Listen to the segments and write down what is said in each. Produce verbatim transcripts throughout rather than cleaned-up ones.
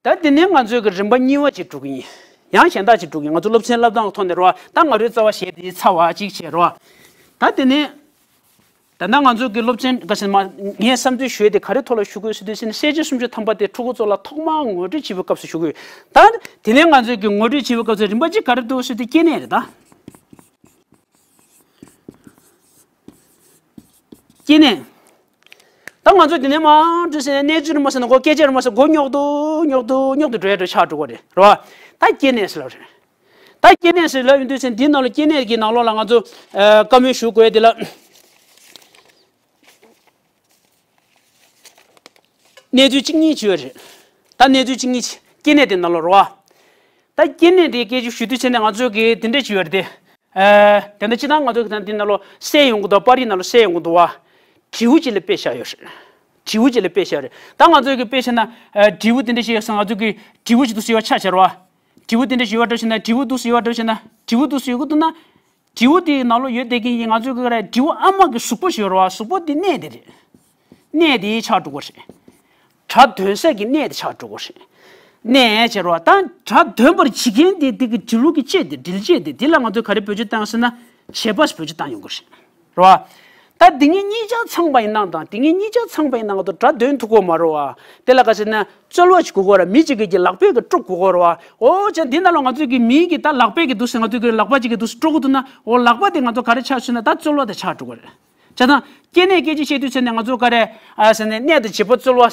ད་དེ་ནས་ང་ཚོའི་གི་རིམ་པ་གཉིས་པ་ཅིག་འགྲོ་གི་ཡིན། ཡང་གཞན་དག་ཅིག་འགྲོ་གི་ཡིན། ང་ཚོ་སློབ་ཚན་བསླབ་སྟངས་ཐོག་ནས་རེད་བ། ད་ང་རོའི་རྩ་བ་ཞེས་དེའི་ཚ་བ་གཅིག་བྱས་རེད་བ། ད་དེ་ནས། ད་ལྟ་ང་ཚོའི་གི་སློབ་ཚན་ག་ཟེར་མ། ངས་བསམ་ཚུལ་ཞུས་ཏེ་ག་རེ་ཐོག་ལ་ཞུ་དགོས་ཟེར་དུས་ཟེར་ན། གསལ་བྱེད་སུམ་ཅུ་ཐམ་པ་དེ་ཕྲུ་གུ་ཚོ་ལ་ཐོག་མར་ངོ་སྤྲོད་བྱེད་པའི་སྐབས་སུ་ཞུ་དགོས། ད་དེ་ནས་ང་ཚོའི་གི་ངོ་སྤྲོད་བྱེད་པའི་སྐབས་སུ་རིམ་པ་གཅིག་ག་རེ་འདུག་ཟེར་དུས་སྐྱེ་གནས་རེད་ད། སྐྱེ་གནས། ད་ང་ཚོ་དེ་ནས་མར་འགྲོ་ཟེར་ན། གནས་ཚུལ་རེད་མ་ཟེར་ན། མགོ་སྐད་ཆ་རེད་མ་ཟེར། མགོ་རྙོག་ཏུ་རྙོག་ཏུ་རྙོག་ཏུ་འགྲོ་ཡ་འགྲོ་ཆགས་འགྲོ་གི་རེད། རེད་བ། ད་སྐྱེ་གནས་ཟེར་ལབ་རེད། ད་སྐྱེ་གནས་ཟེར་ལབ་ཡོང་དུས་ཚེ་འདིའི་ནང་ལ། སྐྱེ་གནས་ཀྱི་ནང་ལོགས་ལ་ང་ཚོ་ཨ་བཀའ་མོལ་ཞུ་དགོས་དེ་ལ། གནས་ཚུལ་གཅིག་གཉིས་ཅིག་ཡོད་རེད། ད་གནས་ཚུལ་གཅིག་གཉིས་ཅིག་སྐྱེ་གནས་དེ་ནང་ལོགས་རེད་བ། ད་སྐྱེ་གནས་དེ་སྐད་ཆ་ཞུ་དུས་ཚེ་ནས་ང་ཚོ་གི་དེ་འདྲ་ཅིག་ཡོད་རེད་དེ། ཨ་དེ་འདྲ་སྤྱིར་བཏང་ང་ཚོ་གི་ད་འདི་ནང་ལོགས་གསལ་ཡོང་གི་འདུག་པར་རིས་ནང་ལོགས་གསལ་ཡོང་གི་འདུག་བ། དྲིལ་བུ་ཅིག་ལ་དཔེ་བཞག་ཡོད་རེད། དྲིལ་བུ་ཅིག་ལ་དཔེ་བཞག་རེད། ད་ང་ཚོ་གི་དཔེ་བཞག་ན། ཨ་དྲིལ་བུ་དེ་འདྲ་ཞིག་ཡོད་ས། ང་ཚོ་གི་དྲིལ་བུ་ཅིག་འདུག་སེ་ཡོད་ཆ་བཞག་རེད་བ། དྲིལ་བུ་དེ་འདྲ་ཞིག་ཡོད་འགྲོ་ཞེ་ན། དྲིལ་བུ་འདུག་སེ་ཡོད་འགྲོ་ཞེ་ན། དྲིལ་བུ་འདུག་སེ་ཡོད་གི་འདུག་ན། དྲིལ་བུ་དེའི་ནང་ལོགས་ཡོད་བསྡད་མཁན་གྱི་ང་ཚོའི་གི་ར་དྲིལ་བུ་ཨ་མ་གི་གཟུགས་པོ་ཞིག་ཡོད་རེད་བ། གཟུགས་པོ་དེ་གནས་དེ་རེད། གནས་དེ་ཆགས་འགྲོ་གི་རེད། སྒྲ་འདོན་ས་གི་གནས་དེ་ཆགས་འགྲོ་གི་རེད། གནས་ཟེར་བ་དང་སྒྲ་འདོན་པར་བྱེད་མཁན་དེ། དེ་གི་དྲིལ་བུ་གི་ལྕེ་དེ། དྲིལ་ལྕེ་དེ། དེ་ལ་ང་ཚོས་ག་རེ་བེད་སྤྱོད་བཏང་ཟེར་ན། བྱེད་པ་བེད་སྤྱོད་བཏང་ཡོང་གི་རེད། རེད་བ། ད་དེ་གཉིས་གཉིས་ཆ་ཚང་པ་ཡིན་ན་དང་། དེ་གཉིས་གཉིས་ཆ་ཚང་པ་ཡིན་ན་ང་ཚོ་སྒྲ་འདོན་ཐུབ་ཀྱི་མ་རེད་བ། དེ་ལ་ག་ཟེར་ན། རྩོལ་བ་ཞིག་དགོས་ཀྱི་རེད་བ། མི་གཅིག་གིས་ཀྱི་ལག་པས་ཀྱི་དཀྲོག་དགོས་ཀྱི་རེད་བ། འོ་ཅག་འདི་ནང་ལ་ང་ཚོས་ཀྱི་མི་གིས་ད་ལག་པས་ཀྱི་འདུག་སེ། ང་ཚོས་ཀྱི་ལག་པ་གཅིག་གིས་འདུག་སེ་དཀྲོག་གི་འདུག་ན། འོ་ལག་པ་དེ་ང་ཚོ་ག་རེ་ཆགས་ཟེར་ན། ད་རྩོལ་བ་དེ་ཆགས་འགྲོ་གི་རེད། བྱས་ཙང་སྐྱེ་གནས་སྐད་ཅིག་བཤད་དུས་ཚེ་ནས་ང་ཚོ་ག་རེ་ཨ་ཟེར་ནས། གནས་དང་བྱེད་པ་རྩོལ་བ།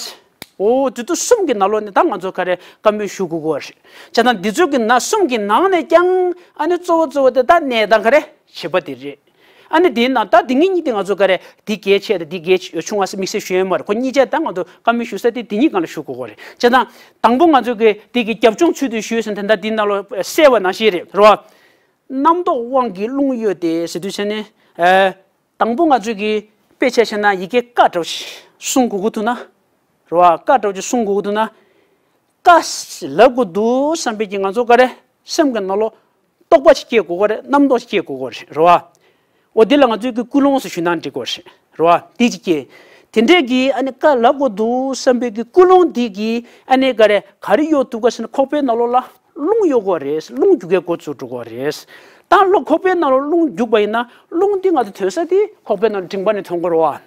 འོ་དེ་ཚོ་གསུམ་གྱི་ནང་ལོགས་ནས་ད་ང་ཚོ་ག་རེ་བཀའ་མོལ་ཞུ་དགོས་ཀྱི་རེད། བྱས་ཙང་འདི་ཚོ་གི་ནང་། གསུམ་གྱི་ནང་ནས་ཀྱང་ཨ་ནི་གཙོ་བོ་གཙོ་བོ་དེ་ད་གནས་དང་ག་རེ་བྱེད་པ་དེ་རེད། ཨ་ནི་དེའི་ནང་ད་དེ་གཉིས་གཉིས་དེ་ང་ཚོ་ག་རེ་དེ་གལ་ཆེ་དང་དེ་གལ་ཆུང་བ་དམིགས་བསལ་ཞུ་ཡ་མ་རེད། ཁོ་གཉིས་ཆ་ད་ང་ཚོ་བཀའ་མོལ་ཞུ་ས་དེ་དེ་གཉིས་སྒང་ལ་ཞུ་དགོས་ཀྱི་རེད། བྱས་ཙང་དང་པོ་ང་ཚོ་གི་དེ་གི་རྒྱབ་ལྗོངས་ཚུལ་དུ་ཞུས་ཟིན། དེ་ད་དེའི་ནང་ལོགས་གསལ་བ་ནང་བཞིན་རེད། རེད་བ། རྣམ་རྟོག་དབང་གིས་རླུང་གཡོས་ཏེ་ཟེར་དུས་ཚེ་ནས། ཨ་དང་པོ་ང་ཚོས་ཀྱི་དཔེ་ཆ་བྱས་ན་ཡི་གེ་ཀ་འདྲ་བོ་ཞིག་གསུང་དགོས་ཀྱི་འདུག་ན། རེད་བ། ཀ་འདྲ་བོ་ཞིག་གསུང་དགོས་ཀྱི་འདུག་ན། ཀ་ལབ་དགོས་འདུག་བསམ་པའི་གི་ང་ཚོ་ག་རེ་སེམས་ཀྱི་ནང་ལོགས་རྟོག་པ་ཞིག་སྐྱེ་དགོས་ཀྱི་རེད། རྣམ་རྟོག་ཞིག་སྐྱེ་དགོས་ཀྱི་རེད། རེད་བ། འོ་དེ་ལ་ང་ཚོས་ཀྱི་ཀུན་སློང་ཟེར་ཞུས་ན་འགྲིག་གི་རེད། རེད་བ། དེ་ཅིག་སྐྱེ། དེ་འདྲས་ཀྱི་ཨ་ནི་ཀ་ལབ་དགོས་འདུག་བསམ་པའི་གི་ཀུན་སློང་འདི་གིས་ཨ་ནི་ག་རེ་ག་རེ་གཡོ་ཐུབ་ག་ཟེར་ན། ཁོག་པའི་ནང་ལོགས་ལ་རླུང་གཡོ་གི་རེད། རླུང་རྒྱུག་གི་འགོ་ཚུགས་འགྲོ་གི་རེད། ད་ལོ་ཁོག་པའི་ནང་ལོགས་རླུང་རྒྱུག་པ་ཡིན་ན། རླུང་འདི་ང་ཚོ་ཐོན་ས་དེ་ཁོག་པའི་ནང་མགྲིན་པ་ནས་ཐོན་གི་རེད་བ།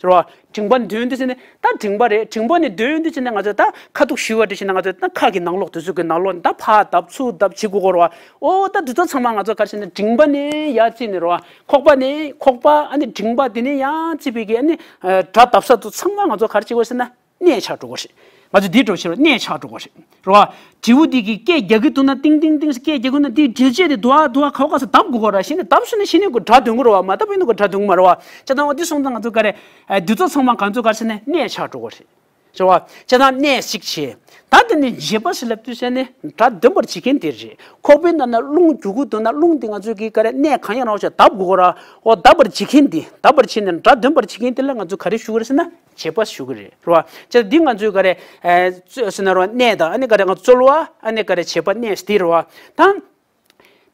རེད་བ། མགྲིན་པ་ནས་འདོན་དུས་ཚེ་ནས་ད་མགྲིན་པ་རེད། མགྲིན་པ་ནས་འདོན་དུས་ཚེ་ནས་ང་ཚོ་ད་ཁ་ཐུག་ཞུས་པ་འདྲ་བྱས་ན། ང་ཚོ་ད་ཁ་གི་ནང་ལོགས་དེ་ཚོ་གི་ནང་ལོགས་ནས་ད་ཕར་བརྡབ་ཚུར་བརྡབ་བྱེད་དགོས་ཀྱི་རེད་བ། འོ་ད་འདི་ཚོ་ཚང་མ་ང་ཚོ་ག་རེ་ཟེར་ན། མགྲིན་པ་ནས་ཡར་བརྩིས་ནས་རེད་བ། ཁོག་པ་ནས། ཁོག་པ་ཨ་ནི་མགྲིན་པ། དེ་ནས་ཡར་བརྩིས་པའི་གི་ཨ་ནི་ཨ་སྒྲ་བརྡབ་ས་དེ་ཚང་མ་ང་ཚོ་ག་རེ་བྱེད་དགོས་ཟེར་ན། གནས་ཆགས་འགྲོ་གི་རེད། ང་ཚོ་འདི་འདྲ་བྱས་ན་གནས་ཆགས་འགྲོ་གི་རེད། རེད་བ། དྲིལ་བུ་འདི་གིས་སྐད་རྒྱག་གི་འདུག་ན། ཏིང་ཏིང་ཏིང་སྐད་རྒྱག་གི་འདུག་ན། དེའི་དྲིལ་ལྕེ་དེ་དུ་བ་དུ་བ་ག་བ་ག་ས་བརྡབ་དགོས་ཀྱི་རེད། གཞི་ནས་བརྡབ་སོང་ན་གཞི་ནས་ཀྱི་སྒྲ་འདོན་གྱི་རེད་བ། མ་བརྡབ་པ་ཡིན་ན་ཀྱི་སྒྲ་འདོན་གྱི་མ་རེད་བ། བྱས་ཙང་འོ་དེ་སོང་ཙང་ང་ཚོ་ག་རེ་ཨ་འདི་ཚོ་ཚང་མ་ང་ཚོ་ག་རེ་ཟེར་ན་གནས་ཆགས་འགྲོ་གི་རེད། རེད་བ། བྱས་ཙང་གནས་གཅིག་བྱས། ད་དེ་ནས་བྱེད་པ་ཟེར་ལབ་དུས་ཚེ་ནས་སྒྲ་འདོན་པར་བྱེད་མཁན་དེ་རེད། ཁོག་པའི་ནང་ན་རླུང་རྒྱུག་གི་འདུག་ན། རླུང་དེ་ང་ཚོས་ཀྱི་ག་རེ་གནས་གང་ཡང་རང་བྱས་བརྡབ་དགོས་ཀྱི་རེད། འོ་བརྡབ་པར་བྱེད་མཁན་དེ། བརྡབ་པར་བྱས་ནས་སྒྲ་འདོན་པར་བྱེད་མཁན་དེ་ལ་ང་ཚོས་ག་རེ་ཞུ་གི་རེད་ཟེར་ན། བྱེད་པ་ཞུ་གི་རེད། རེད་བ། བྱས་ཙང་འདི་ང་ཚོས་ག་རེ་ཨ་ཟེར་ན་རེད་བ། གནས་དང་ཨ་ནི་ག་རེ་ང་ཚོ་རྩོལ་བ། ཨ་ནི་ག་རེ་བྱེད་པ། གནས་དེ་རེད་བ།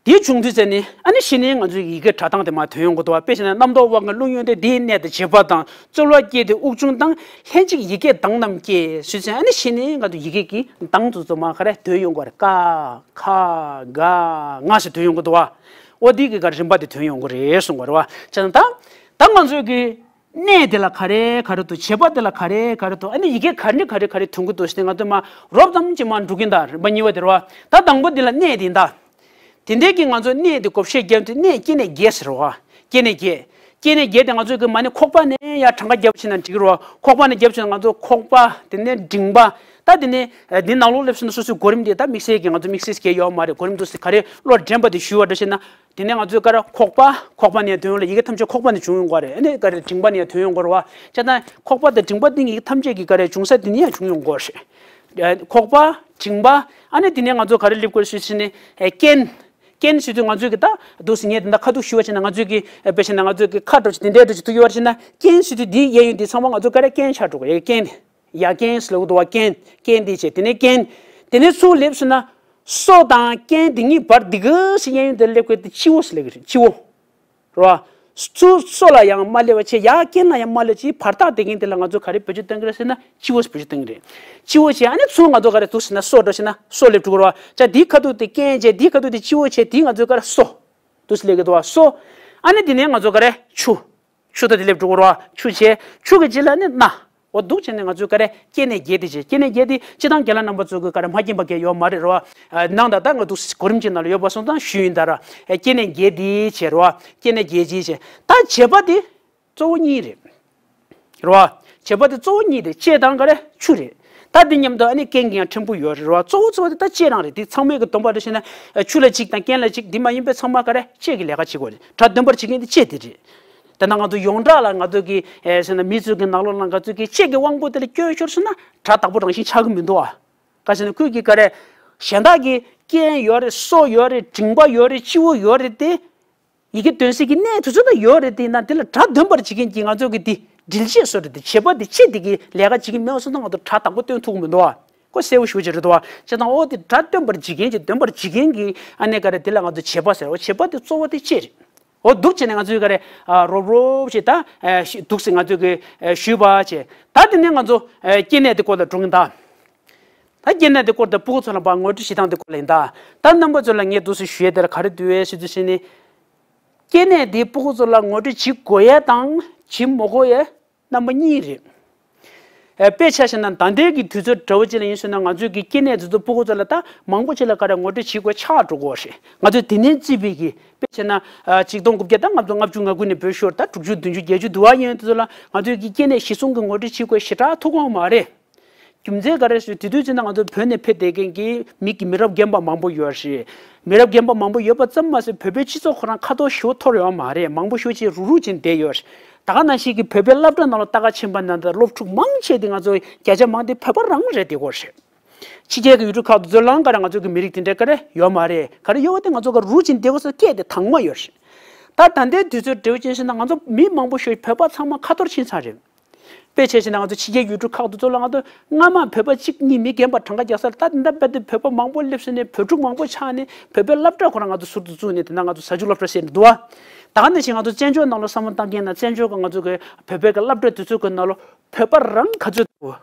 ད་དེ་བྱུང་དུས་ཙམ་ནས་ཨ་ནི་གཞི་ནས་ང་ཚོའི་ཡི་གེ་སྒྲ་གདངས་དེ་མར་ཐོན་ཡོང་གི་འདུག་བ། དཔེ་བྱས་ན། རྣམ་རྟོག་དབང་གིས་རླུང་གཡོས་ཏེ། དེའི་གནས་དང་བྱེད་པ་དང་། རྩོལ་བ་སྐྱེས་ཏེ་དབུགས་ཕྱུང་དང་། ལྷན་ཅིག་ཡི་གེའི་གདངས་རྣམས་སྐྱེ། ཟེར་ཙང་ཨ་ནི་གཞི་ནས་ང་ཚོ་ཡི་གེ་གི་གདངས་དེ་ཚོ་མར་ག་རེ་ཐོན་ཡོང་གི་རེད། ཀ་ཁ་ག་ང་ཟེར་ཐོན་ཡོང་གི་འདུག་བ། འོ་དེ་གི་ག་རེ་རིམ་པ་དེ་ཐོན་ཡོང་གི་རེད་གསུང་གི་རེད་བ། བྱས་ཙང་ད་ད་ང་ཚོའི་གི་གནས་དེ་ལ་ག་རེ་ག་རེ་འདུག་བྱེད་པ་དེ་ལ་ག་རེ་ག་རེ་འདུག་ཨ་ནི་ཡི་གེ་ག་རེ་ག་རེ་ག་རེ་ཐོན་གྱི་འདུག་ཟེར་ཏེ་ང་ཚོས་མར་རོབ་ཙམ་ཅིག་མར་འགྲོ་གིན། ད་རིམ་པ་གཉིས་པ་དེ་རེད་བ། ད་དང་པོ་དེ་ལ་གནས་དེ་ཡིན་ད། དེ་འདྲའི་གི་ང་ཚོ་གནས་དེ་བགོ་བཤའ་བརྒྱབ་དུས་གནས་སྐྱེ་གནས་བརྒྱད་ཟེར་བ། སྐྱེ་གནས་བརྒྱད། སྐྱེ་གནས་བརྒྱད་དེ་ང་ཚོས་གི་མར་ནས་ཁོག་པ་ནས་ཡར་གྲངས་ཀ་བརྒྱབ་ཕྱིན་ན་འགྲིག་གི་རེད་བ། ཁོག་པ་ནས་བརྒྱབ་ཕྱིན་ན་ང་ཚོ་ཁོག་པ། དེ་ནས་མགྲིན་པ། ད་དེ་ནས་འདི་ནང་ལོགས་སླེབས་སོང་ན་སོ་སོའི་གོ་རིམ་དེ། ད་དམིགས་བསལ་གྱི་ང་ཚོ་དམིགས་བསལ་གྱི་ཡོད་མ་རེད། གོ་རིམ་འདུག་ཟེར་ག་རེ་བློར་དྲན་པ་དེ་ཞུ་བ་འདྲ་བྱས་ན། དེ་ནས་ང་ཚོས་ག་རེ་ཁོག་པ། ཁོག་པ་ནས་ཐོན་ཡོང་ལ། ཡི་གེ་ཐམས་ཅད་ཁོག་པ་ནས་བྱུང་ཡོང་གི་རེད། ཨ་ནི་ག་རེ་མགྲིན་པ་ནས་ཐོན་ཡོང་གི་རེད་བ། བྱས་ཙང་ཁོག་པ་དང་མགྲིན་པ་སྟེང་གི་ཐམས་ཅད་ཀྱི་ག་རེ་བྱུང་ས་དེ་ནས་ཡང་བྱུང་ཡོང་གི་རེད། ཁོག་པ། མགྲིན་པ། ཨ་ནི་དེ་ནས་ང་ཚོ་ག་རེ་སླེབས་དགོས་ཟེར་ན། རྐན། རྐན་ཟེར་དུས་ང་ཚོས་གི་ད་འདུག་སེ་ངས་དེ་འདྲ་ཁ་ཐུག་ཞུ་བ་བྱས་ན། ང་ཚོས་གི་དཔེ་བྱས་ན་ང་ཚོས་གི་ཁ་འདྲ་བོ་ཅིག་དེ་འདྲའི་འདྲ་ཅིག་ཐུག་ཡོད་པ་བྱས་ན། རྐན་ཟེར་དུས་འདིའི་གཡས་གཡོན་འདི་ཚང་མ་ང་ཚོ་ག་རེ་རྐན་ཆགས་འགྲོ་གི་རེད། རྐན། ཡ་རྐན་ཟེར་ལབ་ཀྱི་འདུག་བ། རྐན། རྐན་འདི་བྱས། དེ་ནས་རྐན། དེ་ནས་ཚུར་སླེབས་སོང་ན། སོ་དང་རྐན་འདི་གཉིས་བར་འདི་ག་ཟེར་གཡས་གཡོན་དེ་སླེབས་དགོས་དེ་སྤྱི་བོ་ཟེར་ལབ་ཀྱི་རེད། སྤྱི་བོ། རེད་བ། ཚུར་སོ་ལ་ཡང་མ་སླེབས་པ་བྱས། ཡར་རྐན་ལ་ཡང་མ་སླེབས་བྱས། བར་ཐག་དེ་གིན་དེ་ལ་ང་ཚོ་ག་རེ་བེད་སྤྱོད་གཏོང་གི་རེད་ཟེར་ན། སྤྱི་བོ་བེད་སྤྱོད་གཏོང་གི་རེད། སྤྱི་བོ་བྱས། ཨ་ནི་ཚུར་ང་ཚོ་ག་རེ་འདུག་ཟེར་ན། སོ་འགྲོ་ཟེར་ན་སོ་སླེབས་འགྲོ་གི་རེད་བ། ཅག་དེའི་ཁ་ཐུག་དེ་རྐན་བྱས། དེའི་ཁ་ཐུག་དེ་སྤྱི་བོ་བྱས། དེའི་ང་ཚོ་ག་རེ་སོ་འདུག་ཟེར་སླེབས་ཀྱི་འདུག་བ། སོ། ཨ་ནི་དེ་ནས་ང་ཚོ་ག་རེ་ཆུ། ཆུ་ད་དེ་སླེབས་འགྲོ་གི་རེད་བ། ཆུ་བྱས། ཆུ་གི་རྗེས་ལ་ནི་སྣ། འོ་འདུག་བྱས་ནས་ང་ཚོས་ག་རེ་སྐྱེ་གནས་བརྒྱད་དེ་བྱས། སྐྱེ་གནས་བརྒྱད་དེ་སྤྱིར་བཏང་རྒན་ལགས་རྣམ་པ་ཚོ་གི་ག་རེ་མ་མཁྱེན་པ་གང་ཡོད་མ་རེད་རོ། ནང་ད་ལྟ་ང་ཚོ་གོ་རིམ་གྱི་ནང་ལ་ཡོད་པ་སོང་ཙང་ཞུས་ཡིན་ད་ར། སྐྱེ་གནས་བརྒྱད་དེ་བྱས་རོ། སྐྱེ་གནས་བརྒྱད་ཅེས་བྱས། ད་བྱེད་པ་དེ་གཙོ་བོ་གཉིས་རེད། རོ། བྱེད་པ་དེ་གཙོ་བོ་གཉིས་རེད། ལྕེ་དང་ག་རེ་ཆུ་རེད། ད་དེ་མཉམ་དུ་ཨ་ནི་རྐན་གྱི་ཡང་ཕྲན་བུ་ཡོད་རེད་རོ། གཙོ་བོ་གཙོ་བོ་དེ་ད་ལྕེ་རང་རེད། དེ་ཚང་མའི་གི་སྡོམ་པ་རེད་བྱས་ན། ཆུ་ལ་གཅིག་དང་རྐན་ལ་གཅིག་འདི་མ་ཡིན་པའི་ཚང་མ་ག་རེ་ལྕེ་གི་ལས་ཀ་བྱེད་དགོས་རེད། སྒྲ་འདོན་པར་བྱེད་མཁན་དེ་ལྕེ་དེ་རེད། དེ་ན་ང་ཚོ་ཡོངས་གྲགས་ལ་ང་ཚོ་གི་ཨེ་ཟེར་ན་མི་ཚོ་གི་ནང་ལོགས་ལ་ང་ཚོ་གི་ལྕེ་གི་དབང་པོ་དེ་ལ་སྐྱོན་ཤོར་སོང་ན་སྒྲ་བདག་པོ་རང་བཞིན་ཆགས་ཀྱི་མི་འདུག་ཨ། ག་ཟེར་ན་ཁོས་གི་ག་རེ། གཞན་དག་གི་རྐན་ཡོད་རེད། སོ་ཡོད་རེད། མགྲིན་པ་ཡོད་རེད། སྤྱི་བོ་ཡོད་རེད་དེ། ཡི་གེ་འདོན་སའི་གི་གནས་དེ་ཚོ་ད་ཡོད་རེད་དེ། ཡིན་ན་དེ་ལ་སྒྲ་འདོན་པར་བྱེད་མཁན་གྱི་ང་ཚོ་གི་དེ་འགྲེལ་བཤད་བཟོ་རེད་དེ། བྱེད་པ་དེ་ལྕེ་དེ་གི་ལས་ཀ་བྱེད་ཀྱི་མེད་པ་སོང་ཙང་ང་ཚོ་སྒྲ་བདག་པོ་སྟོན་ཐུབ་ཀྱི་མི་འདུག་ཨ། ཁོ་གསལ་པོ་ཞེ་པོ་ཅིག་རེད་འདུག་བ། བྱས་ཙང་ཨོ་དེ་སྒྲ་འདོན་པར་བྱེད་མཁན་གྱི་འདོན་པར་བྱེད་མཁན་གྱི་ཨ་ནི་ག་རེ་དེ་ལ་ང་ཚོ་བྱེད་པ་ཟེར། ཨོ་བྱེད་པ་དེ་གཙོ་བོ་དེ་ལྕེ་རེད། ཨོ་འདུག་བྱས་ནས་ང་ཚོས་ག་རེ་ཨ་རོབ་རོབ་ཅིག་ད་ཨ་ཤི་འདུག་སེ་ང་ཚོས་གི་ཨ་ཞུས་པ་བྱས། ད་དེ་ནས་ང་ཚོ་ཨ་སྐྱེ་གནས་དེ་སྐོར་ལ་འགྲོ་གི་ཡིན་ད། ད་སྐྱེ་གནས་དེ་སྐོར་དང་སྤུ་གུ་ཚོ་ལ་ཕར་ངོ་སྤྲོད་བྱེད་སྟངས་དེ་སྐོར་ལ་ཡིན་ད། ད་རྣམ་པ་ཚོ་ལ་ངས་འདུག་སེ་ཞུ་ཡས་དེ་ལ་ག་རེ་འདུག་བས་ཟེར་དུས་ཟེར་ནས། སྐྱེ་གནས་དེ་སྤུ་གུ་ཚོ་ལ་ངོ་སྤྲོད་བྱེད་དགོས་ཡས་དང་བྱེད་མི་དགོས་ཡས་རྣམ་པ་གཉིས་རེད། ཨེ་དཔེ་ཆ་བཞག་ན་ད་ལྟའི་གི་དུས་ཚོད་འདྲ་བོ་ཅིག་ལ་ཡིན་ཟེར་ན། ང་ཚོས་ཀྱི་སྐྱེ་གནས་དེ་ཚོ་སྤུ་གུ་ཚོ་ལ་ད་མང་པོ་ཅིག་ལ་ག་རེ་ངོ་སྤྲོད་བྱེད་དགོས་ཆགས་འགྲོ་གི་ཡོད་རེད། ང་ཚོས་དེ་ནས་བརྩིས་པའི་གི་དཔེ་བྱས་ན་ཨ་ཆིག་སྟོང་དགུ་བརྒྱ་དང་ལྔ་བཅུ་ང་དགུ་ནས་བོད་ཤོར་ད་དྲུག་ཅུ་བདུན་ཅུ་བརྒྱད་ཅུ་དུ་བ་ཡིན་དུས་ཚོད་ལ་ང་ཚོས་ཀྱི་སྐྱེ་གནས་གཞི་བཟུང་གི་ངོ་སྤྲོད་བྱེད་དགོས་ཞེ་དྲག་ཐུག་གི་ཡོད་མ་རེད། རྒྱུ་མཚན་ག་རེ་ཞུ། དེ་དུས་ཚོད་ན་ང་ཚོ་བོད་ནས་ཕེབས་བསྡད་མཁན་གྱི་མི་གི་མི་རབས་རྒན་པ་མང་པོ་ཡོད་རེད། མི་རབས་རྒན་པ་མང་པོ་ཡོད་པ་ཙམ་མ་ཟད་བོད་པའི་སྤྱི་ཚོགས་ཁོ་རང་ཁ་ཐོར་ཞེ་པོ་ཐོར་ཡོད་མ་རེད། མང་པོ་ཞེ་པོ་ཅིག་རུག་རུག་བྱས་བསྡད་ཡོད་རེད། ད་ག་ནང་བཞིན་གྱི་བོད་པའི་སློབ་གྲྭ་ནང་ལ་ལྟ་ག་ཕྱིན་པ་ན་ད་སློབ་ཕྲུག་མང་ཆེ་དེ་ང་ཚོ་བརྒྱ་ཆ་མང་དེ་བོད་པ་རང་རེད་བསྡད་ཡོད་རེད། ཕྱི་རྒྱལ་གྱི་ཡུལ་གྲུ་ཁག་ཏུ་ཚོ་ལའང་ག་རེ་ང་ཚོ་གི་མི་རིགས་དེ་འདྲ་ག་རེ་ཡོད་མ་རེད། ག་རེ་ཡོད་པ་དེ་ང་ཚོ་ག་རུག་རུག་བྱས་བསྡད་ཡོད་ས་སྐད་དེ་དྭངས་མ་ཡོད་རེད། ད་ད་ལྟའི་དུས་ཚོད་འདྲ་བོ་ཅིག་བྱས་ན་ང་ཚོ་མི་མང་པོ་ཞིག་བོད་པ་ཚང་མ་ཁ་ཐོར་ཕྱིན་ཚར་རེད། དཔེ་བྱས་ན་ང་ཚོ་ཕྱི་རྒྱལ་ཡུལ་གྲུ་ཁག་ཏུ་ཚོ་ལ་ང་ཚོ་སྔ་མ་བོད་པ་གཅིག་གཉིས་མི་རྒན་པ་གྲངས་ཀ་རྒྱག་ས་རེད། ད་འདི་འདྲ་དཔེ་དེ་བོད་པ་མང་པོ་སླེབས་ཟིན་ནས་བོད་ཕྲུག་མང་པོ་ཆགས་ནས་བོད་པའི་སློབ་གྲྭ་ཁོ་རང་ང་ཚོ་ཟུར་དུ་བཙུགས་ནས་དེ་ན་ང་ཚོ་ཟ་ཆུ་སློབ་གྲྭ་ཟེར་ནས་འདུག་བ། ད་ག་ནང་བཞིན་ང་ཚོ་བཙན་བྱོལ་ནང་ལ་བསམ་བློ་བཏང་མཁན་ན་བཙན་བྱོལ་གྱི་ང་ཚོ་གི་བོད་པའི་གི་སློབ་གྲྭ་དེ་ཚོ་གི་ནང་ལོ་བོད་པ་རང་ག་ཚོད་འདུག་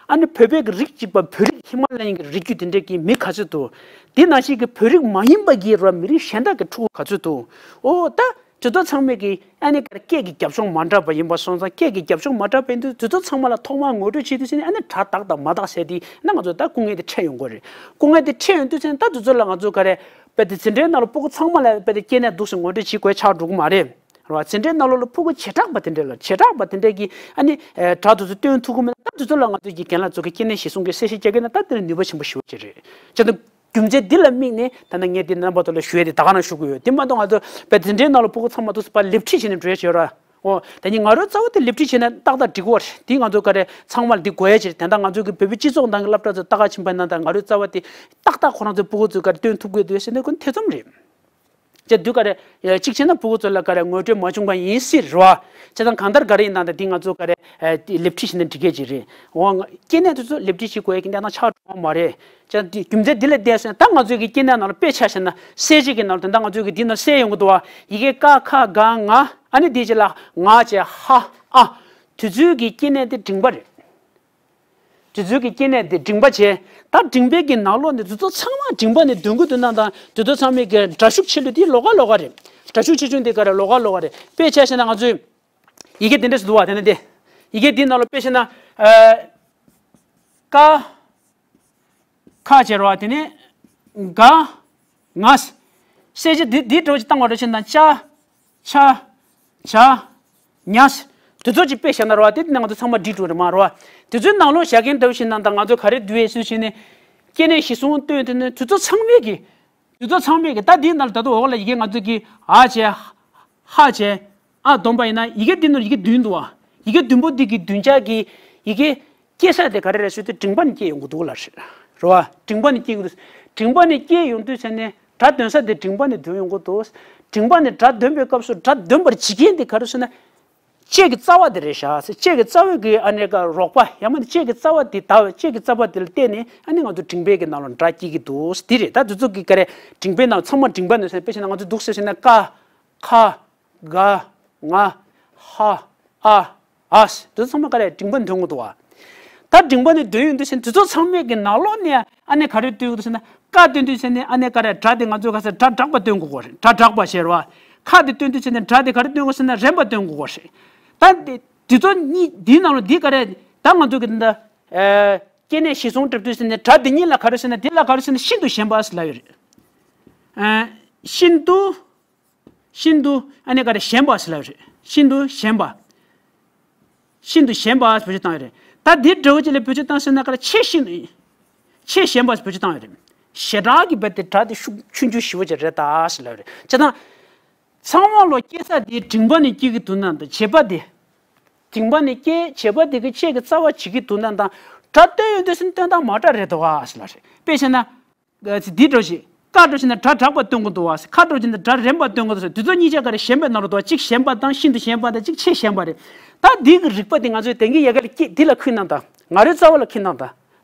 ཨ་ནི་བོད་པའི་གི་རིགས་གཅིག་པ་བོད་རིགས་ཧི་མ་ལ་ཡན་གྱི་རིགས་རྒྱུད་དེ་འདྲས་ཀྱི་མི་ག་ཚོད་འདུག་དེ་ནང་བཞིན་གྱི་བོད་རིགས་མ་ཡིན་པ་གི་ར་མི་རིགས་གཞན་དག་གི་ཕྲུ་གུ་ག་ཚོད་འདུག་འོ་ད། དེ་ཚོ་ཚང་མས་ཀྱི་ཨ་ནི་གར་སྐད་ཀྱི་རྒྱབ་ལྗོངས་མ་འདྲ་བ་ཡིན་པ་སོང་ཙང་། སྐད་ཀྱི་རྒྱབ་ལྗོངས་མ་འདྲ་བ་ཡིན་དུས་དེ་ཚོ་ཚང་མ་ལ་ཐོག་མར་ངོ་སྤྲོད་བྱེད་དུས་ཟེར་ནས་ཨ་ནི་སྒྲ་དག་དང་མ་དག་ཟེར་དེ་ན་ང་ཚོ་ད་སྐུ་ངལ་དེ་འཕྲད་ཡོང་གི་རེད། སྐུ་ངལ་དེ་འཕྲད་ཡོང་དུས་ཟེར་ན་ད་དེ་ཚོ་ལ་ང་ཚོ་ག་རེ་དཔེ་དེ་འཛིན་གྲྭའི་ནང་ལ་སྤུ་གུ་ཚང་མ་ལ་དཔེ་དེ་སྐྱེ་གནས་འདུག་ཟེར་ངོ་སྤྲོད་བྱེད་དགོས་ཆགས་འགྲོ་གི་མ་རེད། རེད་བ། འཛིན་གྲྭའི་ནང་ལོགས་ལ་སྤུ་གུ་བྱེ་བྲག་པ་དེ་འདྲས་ལ་བྱེ་བྲག་པ་དེ་འདྲས་ཀྱི་ཨ་ནི་སྒྲ་དེ་ཚོ་སྟོན་ཐུབ་ཀྱི་མེད་ན་ད་དེ་ཚོ་ལ་ང་ཚོ་གི་རྒན་ལགས་ཚོ་གི་སྐྱེ་གནས་གཞི་བཟུང་གི་གསལ་བཤད་རྒྱག་གི་ན་ད་དེ་ལ་ནུས་པ་ཆེན་པོ་ཞེ་པོ་ཅིག་རེད། བྱས་ཙང་། རྒྱུ་མཚན་འདི་ལ་དམིགས་ནས་ད་ནི་ངས་འདི་རྣམ་པ་ཚོ་ལ་ཞུ་ཡས་དེ་ད་ག་རང་ཞུ་གི་ཡོད། དེ་མ་གཏོགས་ང་ཚོ་བོད་འཛིན་གྲྭའི་ནང་ལ་སྤུ་གུ་ཚང་མ་འདུག་སེ་ཕར་ལེབ་ཁྲིད་བྱས་ནས་འགྲོ་ཡས་བྱས་ར། འོ་ད་ནི་ང་རོའི་རྩ་བ་དེ་ལེབ་ཁྲིད་བྱས་ན་ཏག་ཏག་འགྲིག་གི་ཡོད་རེད། དེ་ང་ཚོ་ག་རེ་ཚང་མ་ལ་འདི་དགོས་ཡས་ཅིག་རེད། དེ་འདྲ་ང་ཚོ་གི་བོད་པའི་སྤྱི་ཚོགས་ནང་གི་སློབ་གྲྭ་ཚོ་ལྟ་ག་ཕྱིན་པ་ན་ད་ང་རོའི་རྩ་བ་དེ་ཏག་ཏག་ཁོ་རང་ཚོའི་སྤུ་གུ་ཚོས་ག་རེ་སྟོན་ཐུབ་དགོས་འདུག་ཟེར་ན་ཁོ་ཐེ་ཚོམ་རེད། ཅེས་དུས་ག་རེ་གཅིག་བྱས་ན་སྤུ་གུ་ཚོ་ལ་ག་རེ་ངོ་སྤྲོད་མ་བྱུང་བ་ཡིན་སྲིད་རེད་བ། བྱས་ཙང་གང་ལྟར་ག་རེ་ཡིན་ན་ད་འདི་ང་ཚོ་ག་རེ་ལེབ་ཁྲིད་བྱས་ན་འགྲིག་གི་ཅིག་རེད། འོ་སྐྱེ་གནས་དེ་ཚོ་ལེབ་ཁྲིད་བྱེད་དགོས་ཡ་གི་འདི་ན་ཆགས་འགྲོ་བ་མ་རེད། ཅེས་ད་རྒྱུ་མཚན་འདི་ལ་བལྟས་སོང་ད་ང་ཚོའི་གི་སྐྱེ་གནས་ནང་ལ་དཔེ་ཆ་བཞག་ན་གསལ་བྱེད་ཀྱི་ནང་ལ་དེ་འདྲ་ང་ཚོའི་གི་འདི་ནང་གསལ་ཡོང་གི་འདུག་བ། ཡི་གེ་ཀ་ཁ་ག་ང་ཨ་ནི་དེ་རྗེས་ལ་ང་བྱས་ཧ་ཨ། དེ་ཚོའི་གི་སྐྱེ་གནས་དེ་འབྲིང་པ་རེད། དེ་ཚོའི་གི་སྐྱེ་གནས་དེ་འབྲིང་པ་བྱས། ད་འབྲིང་པའི་གི་ནང་ལོགས་ནས་དེ་ཚོ་ཚང་མ་འབྲིང་པ་ནས་འདོན་གི་འདུག་ན་ད་དེ་ཚོ་ཚང་མའི་གི་སྒྲ་ཤུགས་ཆེ་ལོས་དེ་ལོགས་ཀ་ལོགས་ཀ་རེད། སྒྲ་ཤུགས་ཆེ་ཆུང་དེ་ག་རེ་ལོགས་ཀ་ལོགས་ཀ་རེད། དཔེ་ཆ་བཞག་ན་ང་ཚོས་ཡི་གེ་དེ་འདྲས་སུ་འདུག་བ། དེ་ནས་དེ་ཡི་གེ་དེའི་ནང་ལ་དཔེ་བཞག་ན་ཨ་ཀ་ཁ་བྱས་རེད་བ། དེ་ནས་ག་ང་། གསལ་བྱེད་འདི་འདི་འདྲ་བོ་ཅིག་བཏང་བ་འདྲ་བྱས་ན་ཅ། ཆ། ཇ། ཉ། དེ་ཚོ་ཅིག་དཔེ་བཞག་ན་རེད་བ། དེ་ནང་དུ་ཚང་མ་འགྲིག་འགྲོ་རེད་མ་རེད་བ། དེ་ཚོའི་ནང་ལོགས་བཞག་མཁན་འདྲ་བོ་ཞིག་ནང་དང་ང་ཚོ་ག་རེ་བསྡུས་ཡས་སུ་ཞིག་ནས་སྐྱེ་གནས་གཞི་བཟུང་སྟོན་དེ་ནི་དེ་ཚོ་ཚང་མས་ཀྱི། དེ་ཚོ་ཚང་མས་ཀྱི་ད་འདིའི་ནང་ལ་ད་དུང་འོག་ལ་ཡི་གེ་ང་ཚོ་གི་ཨ་བྱས། ཧ་བྱས། ཨ་བསྡོམས་པ་ཡིན་ན་ཡི་གེ་འདི་ནང་ཡི་གེ་བདུན་འདུག་བ། ཡི་གེ་བདུན་པོ་འདི་གི་བདུན་ཆ་གི་ཡི་གེ་སྐྱེ་ས་དེ་ག་རེ་རེད་ཟེར་དུས་འབྲིང་པ་ནས་སྐྱེ་ཡོང་གི་འདུག་ལ་རེད། རེད་བ། འབྲིང་པ་ནས་སྐྱེ་ཡོང་གི་འདུག་འབྲིང་པ་ནས་སྐྱེ་ཡོང་དུས་ཚེ་ནས་སྒྲ་འདོན་ས་དེ་འབྲིང་པ་ནས་འདོན་ཡོང་གི་འདུག་འབྲིང་པ་ནས་སྒྲ་འདོན་པའི་སྐབས་སུ་སྒྲ་འདོན་པར་བྱེད་མཁན་དེ་ག་རེ་ཟེར་ན། ལྕེ་གི་རྩ་བ་དེ་རེད་ཤག་ལྕེ་གི་རྩ་བའི་གི་ཨ་ནེ་ག་རོགས་པ་ཡང་མིན་ལྕེ་གི་རྩ་བ་དེ་དག་ལྕེ་གི་རྩ་བ་དེ་ལ་བརྟེན་ནས་ཨ་ནེ་ང་ཚོ་འབྲིང་པའི་གི་ནང་ལ་སྒྲ་སྐྱེ་གི་འདུག་འདི་རེད། ད་དེ་ཚོ་གི་ག་རེ་འབྲིང་པའི་ནང་ཚང་མ་འབྲིང་པ་ནས་ཟེར་དཔེ་བྱས་ན་ང་ཚོ་འདུག་ཟེར་ཟེར་ན་ཀ། ཁ། ག་ང་ཧ་ཨ་ཨ་ཟེར། དེ་ཚོ་ཚང་མ་ག་རེ་འགྲེང་བུ་འདོན་གྱི་འདུག་བ། ད་འགྲེང་བུ་ནི་འདོན་ཡོང་དུས་ཟེར་ན་དེ་ཚོ་ཚང་མའི་གི་ནང་ལོགས་ནས་ཨ་ནི་ག་རེ་སྟོན་གྱི་འདུག་ཟེར་ན། ཀ་སྟོན་དུས་ཟེར་ན་ཨ་ནི་ག་རེ་སྒྲ་དེ་ང་ཚོས་ག་ཟེར་སྒྲ་དྲག་པ་སྟོན་དགོས་གོ་རེད། སྒྲ་དྲག་པ་ཞེས་རེད་བ། ཁ་དེ་སྟོན་དུས་ཟེར་ན་སྒྲ་དེ་ག་རེ་སྟོན་དགོས་ཟེར་ན་རན་པ་སྟོན་དགོས་གོ་རེད། ད་དེ་དེ་ཚོ་གཉིས་འདིའི་ནང་ལོགས་འདི་ག་རེ། ད་ང་ཚོ་གི་འདི་ད་ཨེ་སྐྱེ་གནས་གཞི་བཟུང་འགྲེལ་དུས་ཟེར་ན་སྒྲ་འདི་གཉིས་ལ་ག་རེ་ཟེར་ན། འདི་ལ་ག་རེ་ཟེར་ན་ཤིན་ཏུ་ཞན་པ་ཟེར་ལབ་ཡོད་རེད། ཨེ་ཤིན་ཏུ། ཤིན་ཏུ་ཨ་ནི་ག་རེ་ཞན་པ་ཟེར་ལབ་ཡོད་རེད། ཤིན་ཏུ་ཞན་པ། ཤིན་ཏུ་ཞན་པ་ཟེར་བེད་སྤྱོད་བཏང་ཡོད་རེད། ད་འདི་འདྲ་བོ་ཅིག་ལ་བེད་སྤྱོད་བཏང་ཟེར་ན་ག་རེ་ཆེས་ཤིན་ཏུ། ཆེས་ཞན་པ་ཟེར་བེད་སྤྱོད་བཏང་ཡོད་རེད། ཞེ་དྲག་གི་རྦད་དེ་སྒྲ་དེ་ཤུགས་ཆུང་ཆུང་ཞེ་པོ་ཅིག་རེད་ད་ཟེར་ལབ་ཡོད་རེད། བྱས་ཙང་། ཚང་མ་ལོ་སྐྱེ་ས་དེ་འགྲེང་བུ་ནས་སྐྱེ་གི་འདུག་ན་ད་བྱེད་པ་དེ། འགྲེང་བུ་ནས་སྐྱེ། བྱེད་པ་དེ་གི་ཆེད་ཀྱི་རྩ་བ་བྱེད་ཀྱི་འདུག་ན་ད། སྒྲ་སྟོན་ཡོང་དུས་ཟེར་ན་སྟོན་སྟངས་མ་འདྲ་རེད་འདུག་ཨ་ཟེར་ལབ་རེད། དཔེ་བྱས་ན། འདི་འདྲ་ཞིག་ཀ་འདྲ་བྱས་ན་སྒྲ་དྲག་པ་སྟོན་གྱི་འདུག་བ། ཁ་འདྲ་བྱས་ན་སྒྲ་རན་པ་སྟོན་གྱི་འདུག་ཟེར། དེ་ཚོ་གཉིས་ཆ་ག་རེ་ཞན་པའི་ནང་ལ་འདུག་བ། གཅིག་ཞན་པ་དང་ཤིན་ཏུ་ཞན་པ་དང་གཅིག་ཆེས་ཞན་པ་རེད། ད་འདི་གི་རིགས་པ་འདི་ང་ཚོའི་དེང་གི་ཡལ་ག་ལ་སྐྱེ་འདི་ལ་ཁུར་ན་ད། ང་རོའི་རྩ་བ་ལ་ཁུར་ན་ད།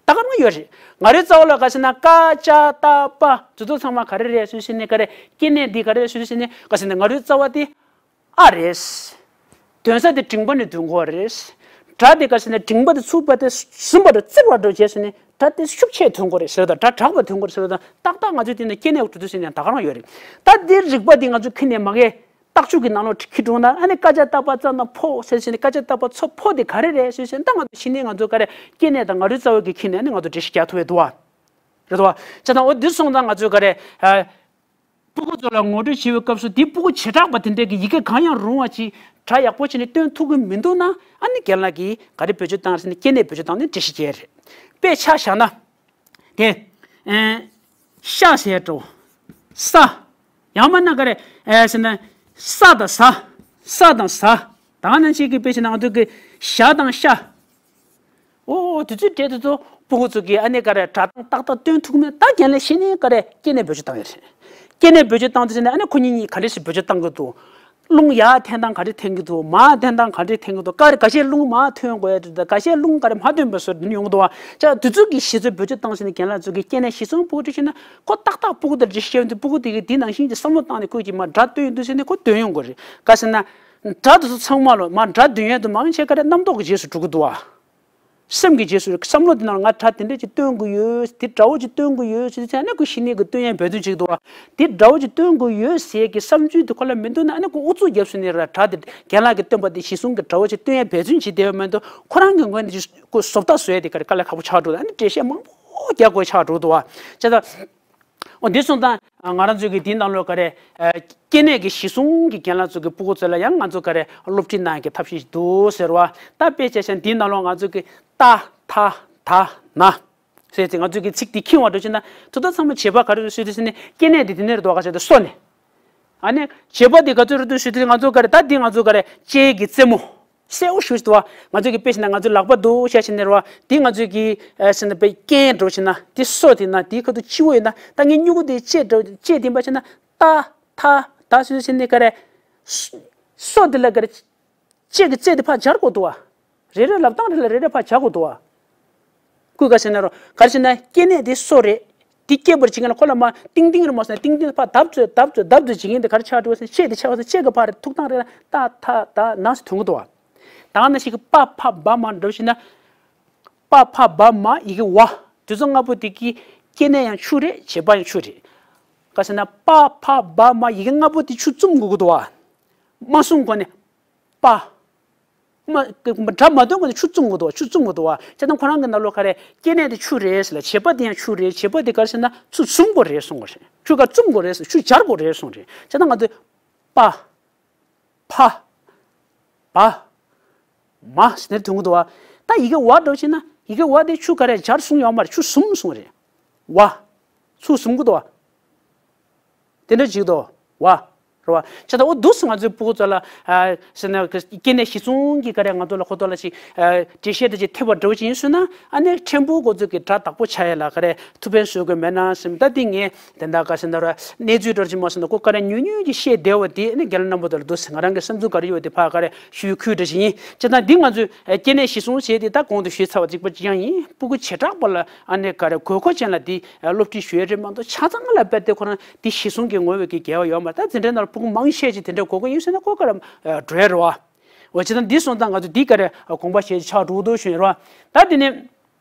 ད་ག་རང་ཡོད་རེད། ང་རོའི་རྩ་བ་ལ་ག་ཟེར་ན་ཀ་ཅ་ཏ་པ་དེ་ཚོ་ཚང་མ་ག་རེ་རེད་ཟེར་ཟེར་ནས་ག་རེ། སྐྱེ་གནས་འདི་ག་རེ་རེད་ཟེར་ཟེར་ནས་ག་ཟེར་ན་ང་རོའི་རྩ་བ་དེ། ཨ་རེད། འདོན་ས་དེ་འགྲེང་བུ་ནས་འདོན་དགོས་རེད། སྒྲ་དེ་ག་ཟེར་ན་འགྲེང་བུ་དེ་ཚུར་པ་དེ་ཟིན་པ་འགྲོ་བཙིར་བ་འགྲོ་བྱས་ཟེར་ནས་སྒྲ་དེ་ཤུགས་ཆེ་འདོན་དགོས་རེད་ཟེར་དང་། སྒྲ་དྲག་པ་འདོན་དགོས་རེད་ཟེར་དང་། ཏག་ཏག་ང་ཚོའི་དེ་ནས་སྐྱེ་གནས་འགྲོ་དུས་ཟེར་ནས་ད་ག་རང་ཡོད་རེད། ད་འདིའི་རིགས་པ་འདི་ང་ཚོས་ཁྱེར་ནས་མ་གི་རྟགས་ཆོས་ཀྱི་ནང་ལོགས་ཁྱེར་འགྲོ་ན། ཨ་ནི་ཀ་ཅ་ཏ་པ་ཙ་ན་ཕོ་ཟེར་ཟེར་ནས་ཀ་ཅ་ཏ་པ་ཚོ་ཕོ་དེ་ག་རེ་རེད་ཟེར་ཟེར་ན། ད་ང་ཚོ་གཞི་ནས་ང་ཚོ་ག་རེ་སྐྱེ་གནས་དང་ང་རོའི་རྩ་བའི་གི་ཁྱེར་ནས་ཨ་ནི་ང་ཚོ་འགྲེལ་བཤད་རྒྱག་ཐུབ་པའི་འདུག་བ། རེད་དོ། བྱས་ཙང་འོ་འདི་སོང་ཙང་ང་ཚོས་ག་རེ། ཨ། སྤུ་གུ་ཚོ་ལ་ངོ་སྤྲོད་བྱེད་པའི་སྐབས་སུ་འདི་སྤུ་གུ་བྱེ་བྲག་པ་དེ་འདྲས་ཀྱི་ཡི་གེ་གང་ཡང་རུང་བ་ཅིག་སྒྲ་ཡག་པོ་བྱས་ནས་སྟོན་ཐུབ་ཀྱི་མི་འདུག་ན། ཨ་ནི་རྒན་ལགས་ཀྱིས་ག་རེ་བེད་སྤྱོད་བཏང་ཟེར་ནས་སྐྱེ་གནས་བེད་སྤྱོད་བཏང་ནས་འགྲེལ་བཤད་བྱས་རེད། དཔེ་ཆ་བཞག་ན། དེ། ཨེ། ཤ་ཟེར་འགྲོ། ས། ཡང་མིན་ན་ག་རེ། ཨེ་ཟེར་ན། ས་དང་ཟ། ས་དང་ཟ། ད་ག་ནང་བཞིན་གྱི་དཔེ་བྱས་ན་ང་ཚོ་གི་ཞྭ་དང་ཤ། ཨོ་དེ་ཚོའི་གྲས་དེ་ཚོ་སྤུ་གུ་ཚོ་གིས་ཨ་ནི་ག་རེ་སྒྲ་གདངས་ཏག་ཏག་སྟོན་ཐུབ་མེད། ད་རྒན་ལགས་ཤི་ནས་ག་རེ་སྐྱེ་གནས་བེད་སྤྱོད་བཏང་ཡོད་རེད། སྐྱེ་གནས་བེད་སྤྱོད་བཏང་དུས་ཟེར་ནས་ཨ་ནི་ཁོ་གཉིས་གཉིས་ག་རེ་ཞིག་བེད་སྤྱོད་བཏང་གི་འདུག་རླུང་ཡར་འཐེན་སྟངས་ག་རེ་འཐེན་གི་འདུག་མར་འཐེན་སྟངས་ག་རེ་འཐེན་གི་འདུག་ག་རེ་འགའ་ཤས་རླུང་མར་འཐེན་དགོས་ཡ་འདུག་འགའ་ཤས་རླུང་ག་རེ་མར་འཐེན་པ་སོགས་འདི་ཡོང་གི་འདུག་བ། ཅག་དེ་ཚོ་གི་གཞི་ཚོད་བེད་སྤྱོད་བཏང་ཟེར་ནས་རྒན་ལགས་ཚོ་གིས་སྐྱེ་གནས་གཞི་བཟུང་སྤུ་གུ་འདྲ་ཞིག་ན་ཁོ་ཏག་ཏག་སྤུ་གུ་དེ་འདྲ་ཞིག་ཤེས་ཡོང་དུས་སྤུ་གུ་དེ་གིས་འདི་ནང་བཞིན་གྱི་བསམ་བློ་བཏང་ནས་ཁོས་ཀྱིས་མར་སྒྲ་སྟོན་ཡོང་དུས་ཟེར་ནས་ཁོ་འདོན་ཡོང་གི་རེད། ག་ཟེར་ན། སྒྲ་དེ་ཚོ་ཚང་མ་ལོ་མར་སྒྲ་འདོན་ཡས་དུ་མང་ཆེ་ག་རེ་རྣམ་རྟོག་གི་རྗེས་སུ་འགྲོ་གི་འདུག་བ། སེམས་ཀྱི་རྗེས་སུ་བསམ་བློ་དེ་ནང་ང་སྒྲ་དེ་འདྲ་ཅིག་སྟོན་དགོས་ཡོད། དེ་འདྲ་བོ་ཅིག་སྟོན་དགོས་ཡོད་ཟེར་དུས་ཙང་ཨ་ནི་ཁོ་གཞི་ནས་ཀྱི་སྟོན་ཡས་འབད་བརྩོན་བྱེད་ཀྱི་འདུག་བ། དེ་འདྲ་བོ་ཅིག་སྟོན་དགོས་ཡོད་ཟེར་གྱི་བསམ་ཚུལ་དེ་ཁོ་ལ་མི་འདུག་ན། ཨ་ནི་ཁོ་ཨུ་ཚུགས་རྒྱབ་ཟེར་ནས་ར་སྒྲ་དེ་རྒན་ལགས་ཀྱིས་སྟོན་པ་དེ་གཞི་བཟུང་གི་འདྲ་བོ་ཅིག་སྟོན་ཡས་འབད་བརྩོན་བྱེད་བསྡད་པ་མ་གཏོགས་ཁོ་རང་གི་ངོས་ནས་ཅིག་ཁོ་བཟོ་ལྟ་བཟོ་ཡས་དེ་ག་རེ་དཀའ་ལས་ཁག་པོ་ཆགས་འགྲོ་འདུག་ཨ་ནི་འགྲེལ་བཤད་མང་པོ་རྒྱག་དགོས་ཆགས་འགྲོ་འདུག་བ། བྱས་ཙང་། འོ་འདི་སོང་ཙང་ང་རང་ཚོའི་གི་འདིའི་ནང་ལོགས་ག་རེ། ཨ། སྐྱེ་གནས་ཀྱི་གཞི་བཟུང་གི་རྒན་ལགས་ཚོ་གི་སྤུ་གུ་ཚོ་ལ་ཡང་ང་ཚོ་ག་རེ་སློབ་ཁྲིད་གནང་ཡག་གི་ཐབས་ཤེས་ཤིག་འདུག་ཟེར་བ། ད་དཔེ་ཆ་བཞག་འདིའི་ནང་ལོགས་ང་ཚོ་གི་ཏ་ཐ་ད་ན་ཟེར་ཏེ་ང་ཚོའི་གི་ཚིག་འདི་འཁྱེར་བ་འགྲོ་ཕྱིན་ན་དེ་དག་ཚང་མ་བྱེད་པ་ག་རེ་རེད་ཟེར་དུས་ཟེར་ནས་སྐྱེ་གནས་འདི་དེ་ནས་རེད་འདུག་ག་ཟེར་ཏེ་སོ་ནས། ཨ་ནི་བྱེད་པ་འདི་ག་ཚོད་རེད་འདུག་ཟེར་དུས་ང་ཚོ་ག་རེ། ད་འདི་ང་ཚོ་ག་རེ་ལྕེ་གི་རྩེ་མོ། གསལ་བོ་ཞེ་པོ་ཞིག་འདུག་བ། ང་ཚོ་གི་དཔེ་བཞག་ན་ང་ཚོའི་ལག་པ་འདུག་བཤད་བཞིན་ནས་རེད་བ། འདི་ང་ཚོའི་གི་ཨ་ཟེར་ན་དཔེ་རྐན་འགྲོ་བྱས་ན་འདི་སོ་དེ་ན་འདི་ཁ་ཐུག་སྤྱི་བོ་ཡིན་ན། ད་ངའི་སྨྱུ་གུ་དེ་ལྕེ་འགྲོ་ལྕེ་འདི་འབའ་བྱས་ན་ཏ་ཐ་ད་ཟེར་ཟེར་ནས་ག་རེ། སོ་འདི་ལ་ག་རེ། ལྕེ་གི་རྩེ་འདི་ཕར་སྦྱར་དགོས་འདུག་བ། རེ་རེ་ལབ་སྟངས་རེ་ལ་རེ་རེ་ཕར་སྦྱར་དགོས་འདུག་བ། ཁོས་ག་ཟེར་ན་རོ། ག་རེ་ཟེར་ན་སྐྱེ་གནས་འདི་སོ་རེད། འདི་སྐྱེ་བར་བྱེད་མཁན་ལ་ཁོ་ལ་མར་ཏིང་ཏིང་རེད་མ་སོང་ན་ཏིང་ཏིང་ཕར་བརྡབ་ཚོད་བརྡབ་ཚོད་བརྡབ་ཚོད་བྱེད་མཁན་དེ་ག་རེ་ཆགས་འགྲོ་ཟེར་ན་ལྕེ་དེ་ཆགས་པ་ཟེར་ན་ལྕེ་གི་ཕར་ཐུག་སྟངས་རེ་ལ་ཏ་ཐ་ད་ན་ཟེར་ཐོན་གི་འདུག་བ། ད་ནང་བཞིན་གྱི་པ་ཕ་བ་མ་འགྲོ་ཞིག་ན། པ་ཕ་བ་མ་ཡི་གེ་བ། དེ་ཚོ་ལྔ་པོ་དེ་གི་སྐྱེ་གནས་ཡང་ཆུ་རེད། བྱེད་པ་ཡང་ཆུ་རེད། ག་ཟེར་ན་པ་ཕ་བ་མ་ཡི་གེ་ལྔ་པོ་དེ་ཆུ་བཙུམ་དགོས་ཀྱི་འདུག་བ། མ་གསུངས་གོང་ནས་པ། མ། སྒྲ་མ་འདོན་གོང་ནས་ཆུ་བཙུམ་དགོས་འདུག་བ། ཆུ་བཙུམ་དགོས་འདུག་བ། བྱས་ཙང་ཁོ་རང་གི་ནང་ལོགས་ག་རེ་སྐྱེ་གནས་དེ་ཆུ་རེད་ཟེར་ལ། བྱེད་པ་དེ་ཡང་ཆུ་རེད། བྱེད་པ་དེ་ག་རེ་ཟེར་ན་ཆུ་བཙུམ་དགོས་རེད་གསུངས་པ་རེད། ཆུ་ག་བཙུམ་དགོས་རེད་ཟེར། ཆུ་སྦྱར་དགོས་རེད་གསུངས་རེད། བྱས་ཙང་ང་ཚོས་པ། ཕ། བ། མ་ཟེར་ནས་ཐོན་གྱི་འདུག་བ། ད་ཡི་གེ་བ་འགྲོ་ཕྱིན་ན་ཡི་གེ་བ་དེ་ཆུ་ག་རེ་སྦྱར་གསུངས་ཡོད་མ་རེད། ཆུ་ཟུམ་གསུངས་རེད། བ། ཆུ་ཟུམ་གྱི་འདུག་བ། དེ་འདྲ་ཅིག་འདུག་བ། རེད་བ། བྱས་ཙང་འོ་འདུག་སེ་ང་ཚོའི་སྤུ་གུ་ཚོ་ལ་ཨ་ཟེར་ན་སྐྱེ་གནས་གཞི་བཟུང་གི་ག་རེ་ང་ཚོ་ལ་ཁོ་ཚོ་ལ་ཅིག་ཨ་འགྲེལ་བཤད་དེ་ཅིག་ཐེབས་པ་འདྲ་བོ་ཅིག་ཡིན་སོང་ན། ཨ་ནི་ཕྲན་བུ་ཁོ་ཚོ་གི་སྒྲ་བདག་པོ་ཆགས་ཡས་ལ་ག་རེ་ཐུགས་ཕན་གསོས་དགོས་མེད་ན་བསམ། ད་འདི་ངས་དེ་འདྲ་ག་ཟེར་ན་ར་གནས་ཚུལ་འདྲ་ཅིག་མ་སོང་ན་ཁོ་ག་རེ་ཉུང་ཉུང་ཅིག་བཤད་བསྡད་པ་དེ་ནི་རྒན་ལགས་རྣམ་པ་ཚོ་ལ་འདུག་སེ་ང་རང་གི་བསམ་ཚུལ་ག་རེ་ཡོད་དེ་ཕར་ག་རེ་ཞུ་ཁུལ་འདྲ་ཞིག་ཡིན། བྱས་ཙང་འདི་ང་ཚོས་ཨ་སྐྱེ་གནས་གཞི་བཟུང་བྱས་ཏེ་ད་གོང་དུ་ཞུས་ཚར་བ་གཅིག་པ་གཅིག་རྐྱང་ཡིན། སྤུ་གུ་བྱེ་བྲག་པ་ལ་ཨ་ནི་ག་རེ་དགོས་མཁོ་ཅན་ལ་འདི་སློབ་ཁྲིད་ཞུ་ཡས་རེད་མ་གཏོགས་ཆ་ཚང་ལ་རྦད་དེ་ཁོ་རང་འདི་གཞི་བཟུང་གི་ངོ་བོའི་གི་འགལ་བ་ཡོད་མ་རེད། ད་འཛིན་གྲྭའི་ནང་ལ་ སྤུ་གུ་མང་ཤས་ཅིག་དེ་འདྲ་དགོས་མཁོ་ཡོད་ཟེར་ན་ཁོ་ག་རེ་འགྲོ་ཡ་རེད་བ། འོ་བྱས་ཙང་འདི་སོང་ཙང་ང་ཚོ་འདི་ག་རེ་དགོངས་པ་བཞེས་ཆགས་འགྲོ་འདུག་ཞུ་ཡ་རེད་བ། ད་དེ་ནས་